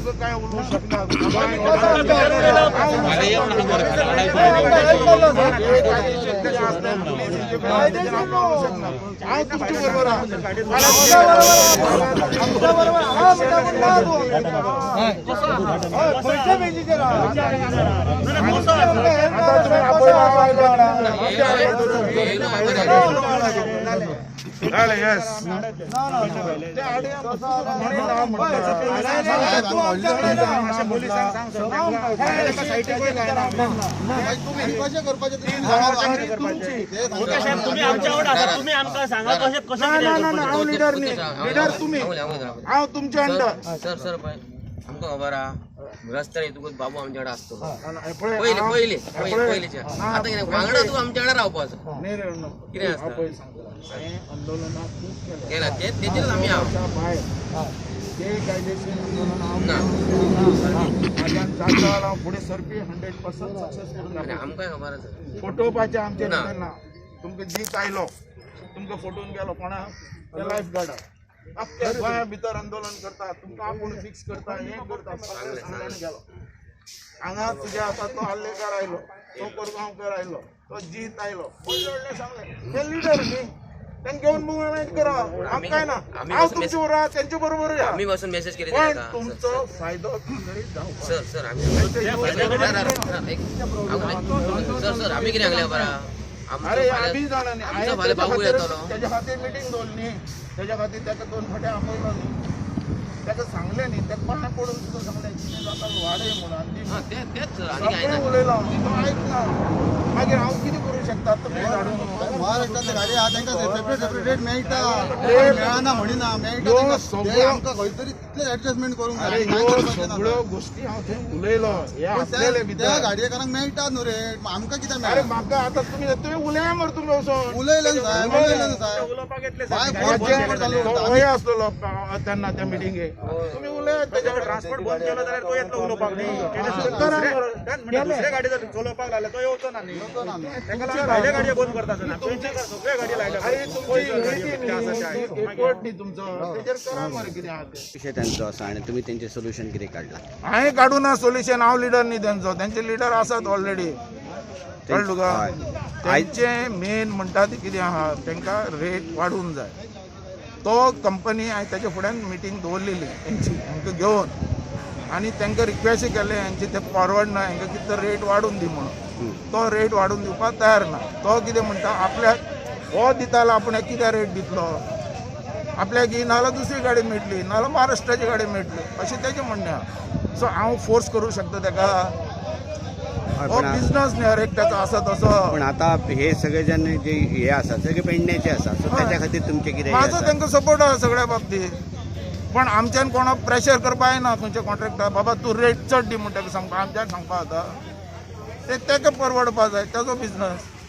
तुमकां काय उलोवंक शकना. हांव तुमचे बरोबर आमच्या बरोबर हा म्हणटा पूण ना तूं. हय, खंयच्या बेजीचेर आहा? आता तुमी आपयला. येस. तू आमच्याकडे ना. कशें करपाचें ते सांगा. तुम्ही आमच्यावर आसा, तुम्ही आमकां सांगा कशें कशें ना ना ना ना, हांव लिडर न्ही, लिडर तुमी, हांव तुमचे अंडर. सर सर पळय, आमकां खबर आहा, रस्त्यार येतकूच बाबू आमच्याकडे आसतो. पळय, पयले हांव- पयले पळय, पयलीचे आतां कितें वांगडा तूं आमच्या वांगडा रावपाचो न्ही रे, न्हू. कितें आसता? हांव पळय सांगता, हांवें आंदोलनां खूब केल्या. केला ते तेचेरच आमी आहा. वर्षा भायर ते कायदेशीर आंदोलन हांव ना. म्हाज्यान जाता जाल्यार हांव फुडें सरपी, 100% सक्सेस करून आनी दाखयतलो. आमकांय खबर आसा. फटोवपाचें आमचें ना. भितर ना. तुमकां जीत आयलो, तुमकां फटोवन गेलो कोणा ते लायफ गार्डा आख्ख्या गोंया भितर आंदोलन करता, तुमकां आपूण फिक्स करता, हें करता, सगळें सांगून गेलो. हांगा तुज्या आतां तो आल्लेकार आयलो, तो कोरगांवकर आयलो, तो जीत आयलो, व्हडले व्हडले सांगले हे लिडर न्ही, तांकां घेवन मुवमेंट करा. आमकां काय ना, आमी हांव बसून तुमचे बरोबर, तेंचे बरोबर या. आमी बसून मेसेज केली पण ताका. तुमचो फायदो तरी जावपाक सर सर आमी सर सर आमी कितें सांगलें खबर आहा? आमचो अरे फाल्यां आमी जाणा न्ही. आमचो फाल्यां बाबू येतलो. तेज्या खातीर मिटींग दवरली न्ही, तेज्या खातीर ताका दोन फाटी आपयलो न्ही, ताका सांगलें न्ही, ताका पांय पडून सुद्दां सांगलें कितें जाता वाडय म्हणून आनी ती हा, ते तेच सर, आनी काय सगळें ना. उलयलो हांव, तो आयकना. मागीर हांव कितें करूं शकता तुमी धाडून? महाराष्ट्रांतले गाडी आहा तांकां सेपरेट सेपरेट रेट मेळटा, रेट मेळना म्हणिना, मेळटा ह्यो तांकां. ते आमकां खंय तरी तितले एडजस्टमेंट करूंक जाय. अरे काय ह्यो करपाचें ना. सगळ्यो गोश्टी हांव थंय उलयलो हे पण आसलेले त्या भितर. गाडयेकारांक मेळटा न्हू रेट, मग आमकां कित्याक अरे मेळना? म्हाका आतां तुमी तुमी उलया मरे तुमी वचोन. उलयले न्हू साहेब, उलयले न्हू साहेब. बाय फोन फोन चालू तो उरता. वय आसलेलो तेन्ना त्या मिटिंगेक तुमी उलयात तेज्या. ट्रान्सपोर्ट बंद केलो जाल्यार तो येतलो उलोवपाक न्ही. दुसऱ्या गाडी जर चलोवपाक लागले तो येवचो ना न्ही. ताका लागून भायले गाडये बंद करता सर, सगळे गाडये लायल्या. अरे तुमची युनिटी न्ही, एकवट न्ही तुमचो, तेजेर करा मरे कितें आहा तें. विशय त्यांचो आसा आणि तुम्ही त्यांचे सोल्युशन कितें काडला? हांवें काडूं ना सोल्युशन, हांव लिडर न्ही तेंचो, तेंचे लिडर आसात ऑलरेडी, कळ्ळें तुका? हय. तेंचे मेन म्हणटा ते कितें आहा, तेंकां रेट वाडूंक जाय. तो कंपनी हांवें तेच्या फुड्यान मिटींग दवरलेली तेंची, हांकां घेवन, आनी तेंकां रिक्वेस्ट केलें हेंचे ते परवडना, हेंकां कितें तर रेट वाडून दी म्हणून. तो रेट वाडून दिवपाक तयार ना. तो कितें म्हणटा, आपल्याक हो दिता जाल्यार आपूण कित्याक रेट दितलो, आपल्याक ही नाजाल्यार दुसरी गाडी मेळटली, नाजाल्यार महाराष्ट्राची गाडी मेळटली, अशें तेजें म्हणणें आहा. सो हांव फोर्स करूं शकता तेका? हय, हो पण बिझनस न्ही हर एकट्याचो आसा तसो. पण आता हे सगळे जण जे हे आसा सगळे पेडण्याचे आसा, सो त्याच्या खातीर तुमचे कितें हे म्हाजो आसा? तांकां सपोर्ट आहा सगळ्या बाबतीत, पण आमच्यान कोणाक प्रेशर करपा येना. खंयच्या कॉन्ट्रॅक्टर बाबा तूं रेट चड दी म्हणटा सांगपा आमच्यान सांगपा जाता? ते ताका परवडपा जाय, ताजो बिझनस.